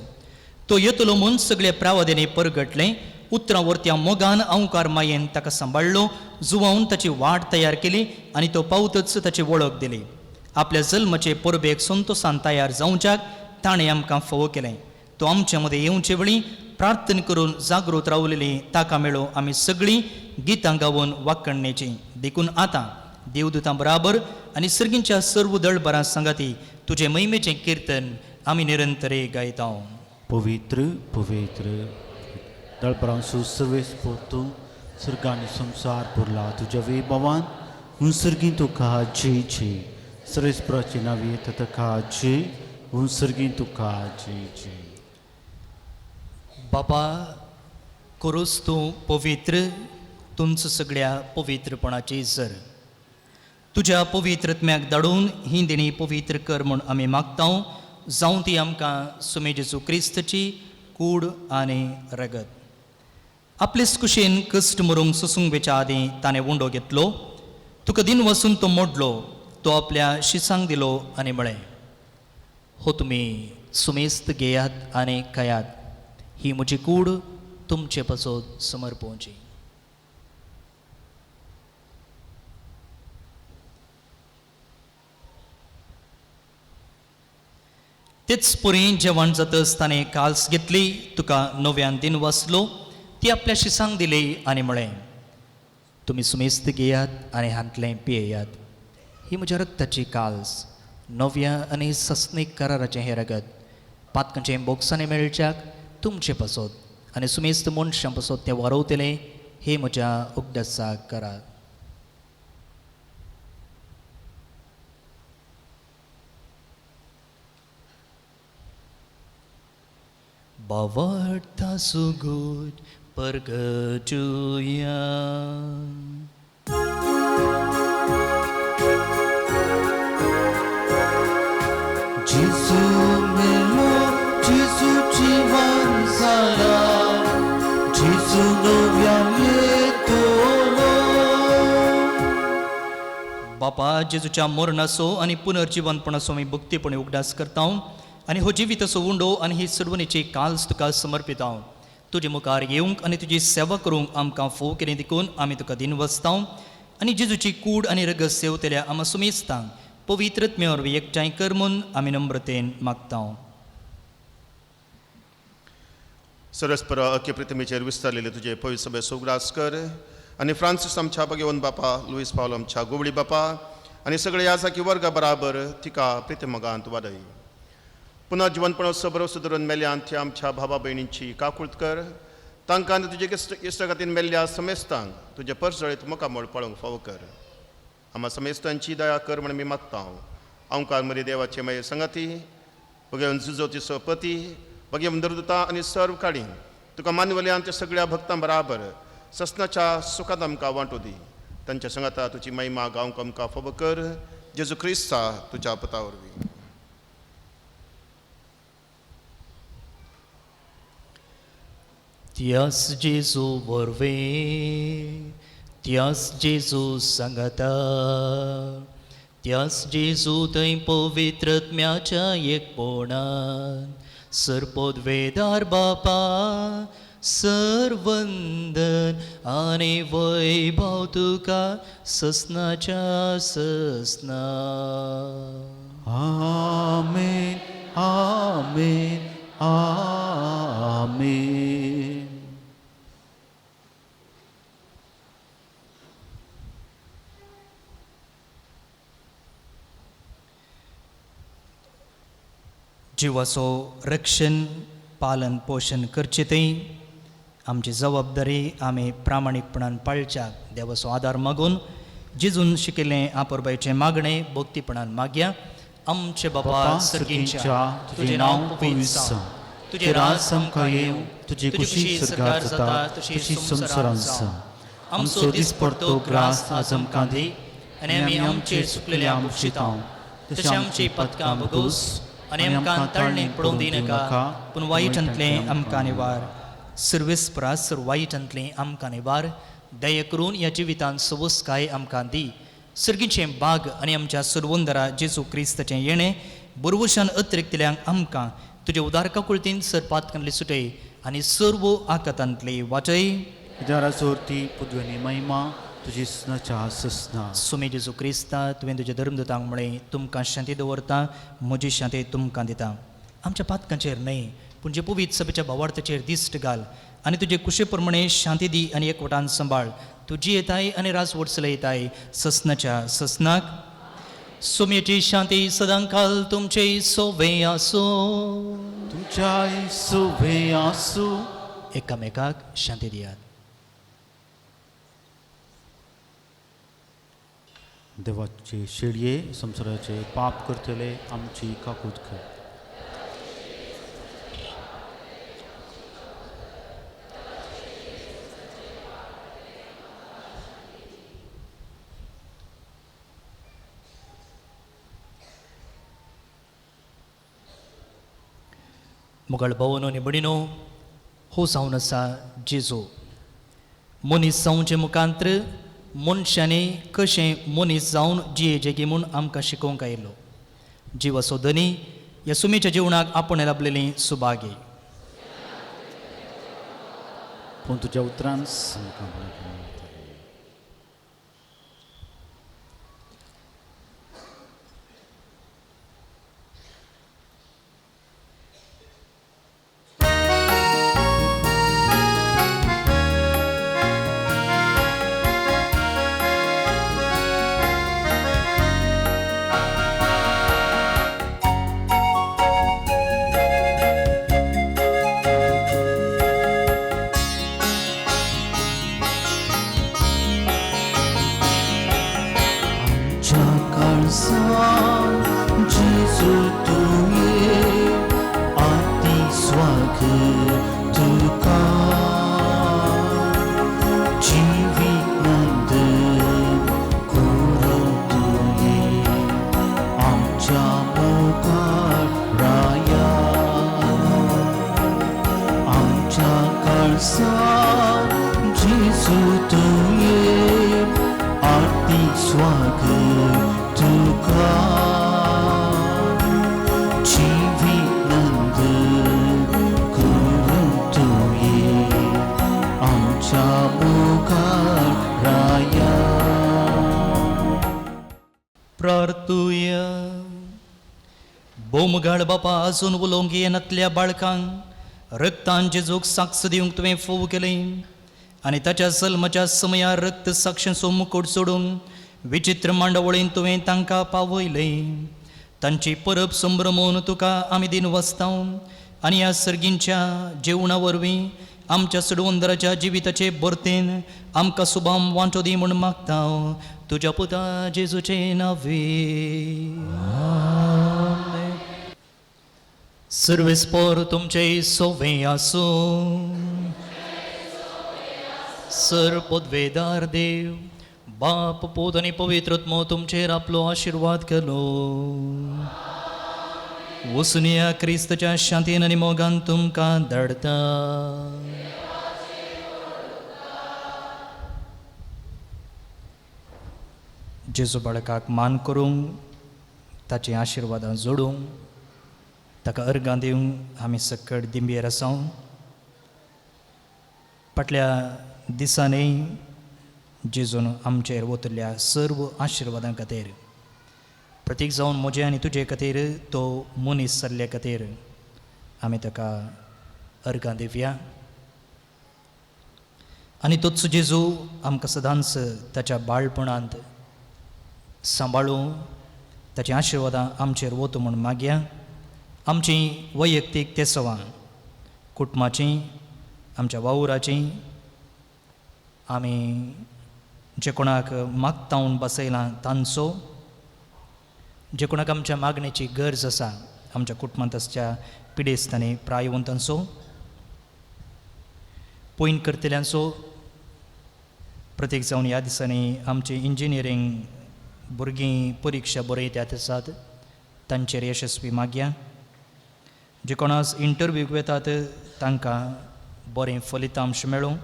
तो येतलो म्हूण सगळ्या प्रावाद्यांनी परगटलें. उतरां वरत्या मोगान अंकार मायेन ताका सांबाळ्ळो, जुवावन ताची वाट तयार केली आनी तो पावतच ताची वळख दिली. आपल्या जल्माचे परबेक संतोसान तयार जावच्याक ताणें आमकां फावो केलें. तो आमचे मदें येवचे वेळी प्रार्थना करून जागृत रावलेली ताका मेळो आमी सगळीं गितां गावन वाकणणेचीं. देखून आतां देवदूतां बराबर आनी सर्गींच्या सर्व दळबरां सांगाती तुजे महिमेचें किर्तन आमी निरंतरे गायता. पवित्र पवित्र दळबरांसू सर्वेस्पर तूं सर्गांनी संवसार पुरला तुज्या वैभवान हुंसर्गीं तुका जय जय. सर्वेस्पराचे नांवे येता तुका जय, हुंसर्गीं तुका जय जय. बाबा करूच तूं पवित्र तुमचो सगळ्या पवित्रपणाची सर तुज्या पवित्रत्म्याक धाडून ही देणी पवित्र कर म्हूण आमी मागता जावं ती आमकां सुमे जेजू क्रिस्तची कूड आनी रगत. आपलेच कुशीन कश्ट मरूंक सोसूंक वेच्या आदीं ताणें उंडो घेतलो, तुका दिन वसून तो मोडलो, तो आपल्या शिसांक दिलो आनी म्हळें, हो तुमी सुमेस्त घेयात आनी खायात, ही म्हजी कूड तुमचे पासत समर्पोवची. तेच पुरी जेवण जातच ताणें काल्स घेतली, तुका नव्यान दिन वाचलो, ती आपल्या शिसांक दिली आनी म्हळें, तुमी सुमेस्त घेयात आनी हांतलें पियेयात, ही म्हज्या रक्ताची काल्स, नव्या आनी सस्नीक कराराचें हें रगत, पातकांचें बोगसांनी मेळच्याक तुमचे पासत आनी सुमेस्त मनशां पासत तें वारवतलें, हे म्हज्या उगडासाक करात. बावडता सुगूत परगटुया. जेजू मेलो, जेजू जिवन जाला, जेजू नव्यान येतलो. बापा जेजूच्या मरणाचो आनी पुनर्जिवनपणाचो आमी भक्तीपणी उगडास करता आनी हो जिविताचो उंडो आनी ही सडवणीची काल्स तुका समर्पिता. तुजे मुखार येवंक आनी तुजी सेवा करूंक आमकां फोव केली देखून आमी तुका दिन वसता आनी जेजूची कूड आनी रगत सेवतल्या आमा सुमेस्तांक पवित्रत्मे वरवीं एकठांय कर म्हूण आमी नम्रतेन मागता. सरस्पर अख्खे पृथ्वीचेर विस्तारलेले तुजे पवित्र सभेचो उगडास कर आनी फ्रांसीस आमच्या भगेवन बापा, लुईस पावल आमच्या गोवळी बापा आनी सगळे याजाकी वर्गा बराबर तिका प्रितमगांत वाडय. पुनः जिवनपणाचो भरवसो धरून मेल्ल्यान त्या आमच्या भावा भयणींची काकूळत कर, तांकां आनी तुजे इश्टागतीन मेल्ल्या समेस्तांक तुजे परजळीत मुखामळ पळोवंक फावो कर. आमा समेस्तांची दया कर म्हण आमी मागता. ओंकार मरी देवाचे मागीर संगाती भगेवन जुजोती पती भगेवन दरदुता आनी सर्व काडी तुका मानवल्यान त्या सगळ्या भक्तां बराबर ससनाच्या सुखांत आमकां वांटो दी. तांच्या संगाता तुजी महिमा गावंक आमकां फावो कर, जेजू क्रिस्ता तुज्या पता वरवीं. त्यास जेजू वरवीं, त्यास जेजू सांगाता, त्यास जेजू थंय पवित्रत्म्याच्या एकपणान सरपदवेदार बापा सरवंदन आनी वैभव तुका ससनाच्या ससना. आमेन आमेन आमेन. जिवाचो रक्षण पालन पोशण करचें थंय आमची जबाबदारी आमी प्रामाणीकपणान पाळच्याक देवाचो आदार मागून जेजून शिकिल्लें आपोरबायचें मागणें भक्तीपणान मागया. आमचे बाबा सर्गींच्या, तुजें नांव पवित्र जावं, तुजें राज आमकां येवं, तुजी कुशी स्वर्गार जाता तशी संवसारांत जावं. आमचो दिसपडतो ग्रास आज आमकां दी आनी आमी आमचेर चुकलेल्या बक्षिता तशें आमची पदकां भोगोस आनी आमकां ताळणेक पडोवन दिनाका, पूण वायटांतलें आमकां निवार. सर्वेस्परा सर वायटांतलें आमकां निवार. दया करून ह्या जिवितांत सवसकाय आमकां दी. सर्गीचें बाग आनी आमच्या सरवंदरा जेजू क्रिस्ताचें येणें बरवशान अतिरिक्तल्यांक आमकां तुजे उदार काकुळतीन सर पातकांतली सुटय आनी सर्व आकातांतली वाटय. विदाराचोरती पुदवनी महिमा तुजी सनाच्या ससना. सुमी जेजू क्रिस्ता, तुवें तुज्या धर्मदूतांक म्हळें, तुमकां शांती दवरता, म्हजी शांती तुमकां दिता. आमच्या पातकांचेर न्हय पूण जे पवित्र सभेच्या भावार्थाचेर दिश्ट घाल आनी तुजे कुशे प्रमाणे शांती दी आनी एकवटान सांबाळ. तुजी येताय आनी राजवट चलयताय ससनाच्या ससनाक. सुमयेची शांती सदांकाल तुमचे सोवे आसूं. तुमच्याय सोवे आसूं. एकामेकाक शांती दियात. देवाचे शेळये संवसाराचे पाप करतले आमची काकूत कर. मुगळ भोवनो आनी भयणीनो, हो जावन आसा जेजू. मनीस जावचे मुखांत्र मनशांनी कशें मनीस जावन जियेचें म्हूण आमकां शिकोवंक आयिल्लो जिवाचो धनी ह्या सुमीच्या जिवनाक आपण लाबलेली सुभागी. पूण तुज्या उतरान आमकां बळगें मेळटलें. जेजू तुवें आती स्वागत तुका जिवीत नंदन करूं तुवें आमच्या मुखार राया आमच्या काळजांत जेजू तुवें आती स्वागत तुका जिवीत नंदन करूं तुवें आमच्या मुखार राया. प्रार्थुया. बोमगाळ बापा, आजून उलोवंक येनातल्या बाळकांक रक्तान जेजूक साक्ष दिवंक तुवें फोव केलें आनी ताच्या जल्माच्या समयार रक्त साक्षांचो मुकोट सोडून विचित्र मांडावळीन तुवें तांकां पावयलें. तांची परब संभ्रमून तुका आमी दिन वसता आनी ह्या सर्गींच्या जेवणा वरवीं आमच्या सडवंदराच्या जिविताचे बरतेन आमकां सुबाम वांटो दी म्हूण मागता तुज्या पुता जेजूचे नांवे. सर्वेस्पोर तुमचे सोवे आसूं. सर पदवेदार देव बाप पूत आनी पवित्र आत्मो तुमचेर आपलो आशिर्वाद केलो. वसुनिया क्रिस्तच्या शांतीन आनी मोगान तुमकां धाडटा. जेजू बाळकाक मान करूंक, ताची आशिर्वादां जोडूंक, ताका अर्गां दिवंक आमी सकट दिंबेर आसा. फाटल्या दिसांनी जेजून आमचेर वतल्या सर्व आशिर्वादां खातीर प्रतीक जावन म्हजे आनी तुजे खातीर तो मनीस जाल्ले खातीर आमी ताका अर्गां दिवया. आनी तोच जेजू आमकां सदांच ताच्या बाळपणांत सांबाळूं, ताची आशिर्वादां आमचेर वतू म्हूण मागया. आमची वैयक्तीक तेसवां, कुटुंबाची, आमच्या वावुराची, आमी जे कोणाक मागता म्हूण बसयलां तांचो, जे कोणाक आमच्या मागणेची गरज आसा आमच्या कुटुंबांत आसच्या पिडेस्तांनी प्रायवंतांचो, पयन करतल्यांचो, प्रत्येक जावन ह्या दिसांनी आमची इंजिनियरींग भुरगीं परिक्षा बरयतात आसात तांचेर यशस्वी मागया. जे कोणास इंटरव्यूक वेतात तांकां बरें फलितांश मेळूं.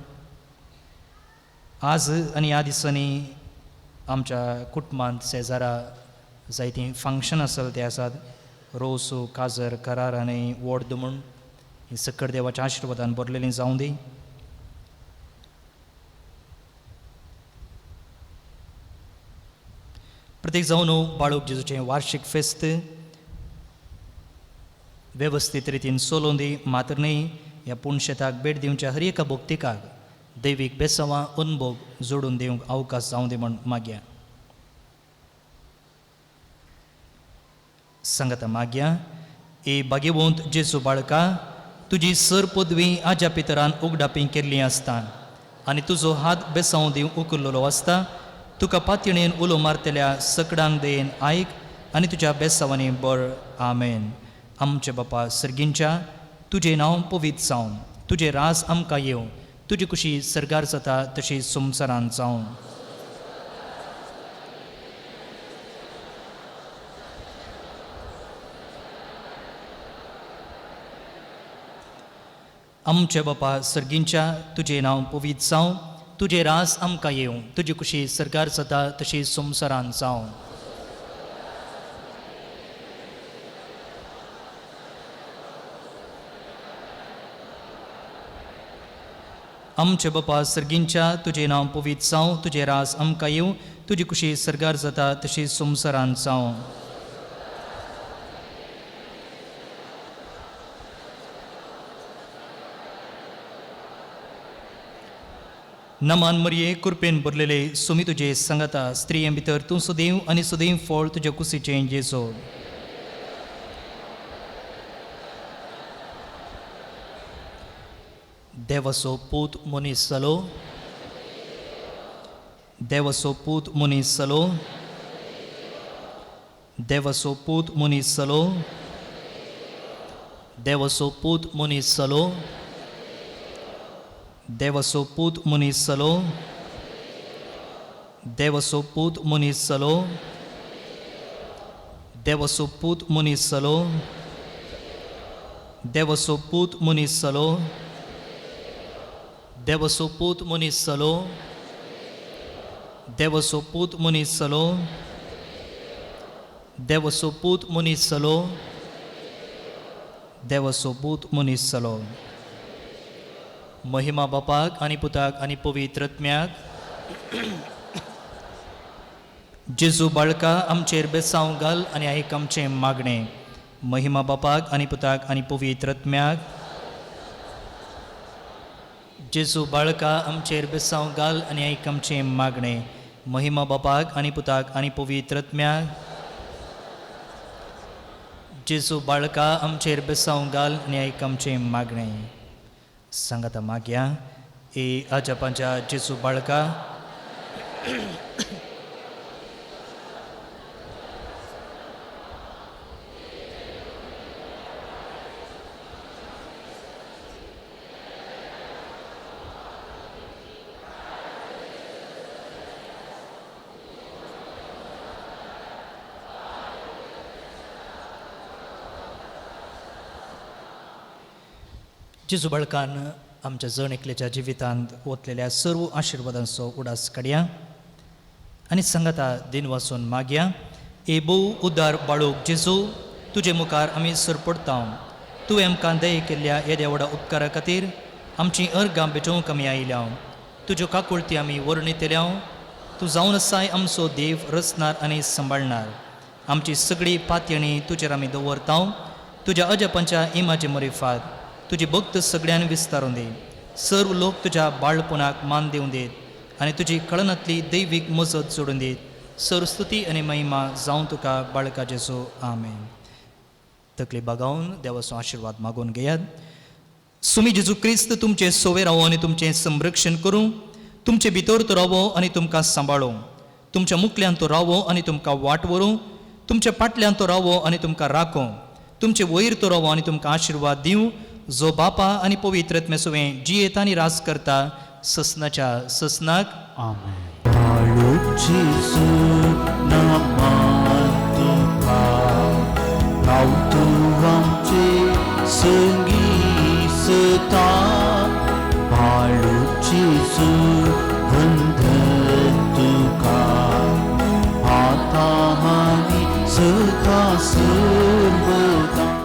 आज आनी ह्या दिसांनी आमच्या कुटुंबांत शेजारा जायतीं फंक्शनां चलते आसात, रोस काजर करार आनी वॉर्द म्हूण ही सकड देवाच्या आशिर्वादान भरलेलीं जावं दी. प्रत्येक जावन बाळूक जेजूचें वार्शीक फेस्त वेवस्थीत रितीन चलोवन दी. मात्र न्हय ह्या पुणशेताक भेट दिवच्या हर एका भक्तिकाक दैवीक बेसवां अनभोग जोडून दिवंक अवकाश जावं दी म्हूण मागया. सांगता मागया. ए भाग्यवंत जेजू बाळका, तुजी सर पदवी आज्या पितरान उगडापी केल्ली आसता आनी तुजो हात बेसांव दिवंक उखल्लेलो आसता. तुका पातयणेन उलो मारतल्या सकडांक दयेन आयक आनी तुज्या बेसांवांनी बर. आमेन. आमचे बापा सर्गींच्या, तुजें नांव पवित्र जावं, तुजें रास आमकां येवं, तुजी कुशी सर्गार जाता तशी संवसारांत जावं. आमचे बापा सर्गींच्या तुजें नांव पवित्र जावं, तुजें रास आमकां येवं, तुजी खुशी सरकार जाता तशी संवसारान जावं. आमचे बापा सर्गींच्या तुजें नांव पवित्र जावं, तुजें रास आमकां येवं, तुजी खुशी सरकार जाता तशी संवसारान जावं. नमान मरये कृपेन भरलेले सुमी तुजे सांगाता, स्त्रिये भितर तूं सदैव आनी सदैव फळ तुज्या कुशीचें जेजो. देवाचो पूत मनीस जालो, देवाचो पूत मनीस जालो, देवाचो पूत मनीस जालो, देवाचो पूत मनीस जालो, देवाचो पूत मनीस जालो, देवाचो पूत मनीस जालो, देवाचो पूत मनीस जालो, देवाचो पूत मनीस जालो, देवाचो पूत मनीस जालो, देवाचो पूत मनीस जालो, देवाचो पूत मनीस जालो, देवाचो पूत मनीस जालो. महिमा बापाक आनी पुताक आनी पवित्र आत्म्याक. जेजू बाळका आमचेर बेसांव घाल आनी आयक आमचें मागणें. महिमा बापाक आनी पुताक आनी पवित्र आत्म्याक. जेजू बाळका आमचेर बेसांव घाल आनी आयक आमचें मागणें. महिमा बापाक आनी पुताक आनी पवित्र आत्म्याक. जेजू बाळका आमचेर बेसांव घाल आनी आयक आमचें मागणें. सांगाता मागया ए आजापांच्या जेजू बाळका. जेजू बाळकान आमच्या जण एकल्याच्या जिवितांत ओतलेल्या सर्व आशिर्वादांचो उडास काडया आनी सांगाता दिन वाचून मागया. ए भोव उदार बाळूक जेजू, तुजे मुखार आमी सरपडटा. तुवें आमकां दये केल्ल्या येद्या व्हडा उपकारा खातीर आमची अर्गां भेटोवंक आमी आयल्या. तुज्यो काकुळती आमी वर्णितल्या. तूं जावन आसाय आमचो देव, रचणार आनी सांबाळणार. आमची सगळी पातयणी तुजेर आमी दवरता. तुज्या अजपांच्या इमाजे मरिफात तुजी भक्त सगळ्यान विस्तारून दी. सर्व लोक तुज्या बाळपणाक मान दिवन दीत आनी तुजी कळनांतली दैवीक मजत जोडून दीत. सर्व स्तुती आनी महिमा जावं तुका बाळका जेजू. आमेन. तकली बागावन देवाचो आशिर्वाद मागून घेयात. सुमी जेजू क्रिस्त तुमचें सोवे रावो आनी तुमचें संरक्षण करूं. तुमचे भितर तो रावो आनी तुमकां सांबाळूं. तुमच्या मुखल्यान तो रावो आनी तुमकां वाट व्हरूं. तुमच्या फाटल्यान तो रावो आनी तुमकां राखूं. तुमचे वयर तो रावो आनी तुमकां आशिर्वाद दिवं, जो बापा आनी पवित्र आत्म्या सुवें जियेता आनी राज करता ससनाच्या ससनाक. आमेन. बाळूक जेजू नामान तुका, राव तूं आमचे संगी सदां. बाळूक जेजू वंदन तुका, आतां आनी सदां सर्वदा.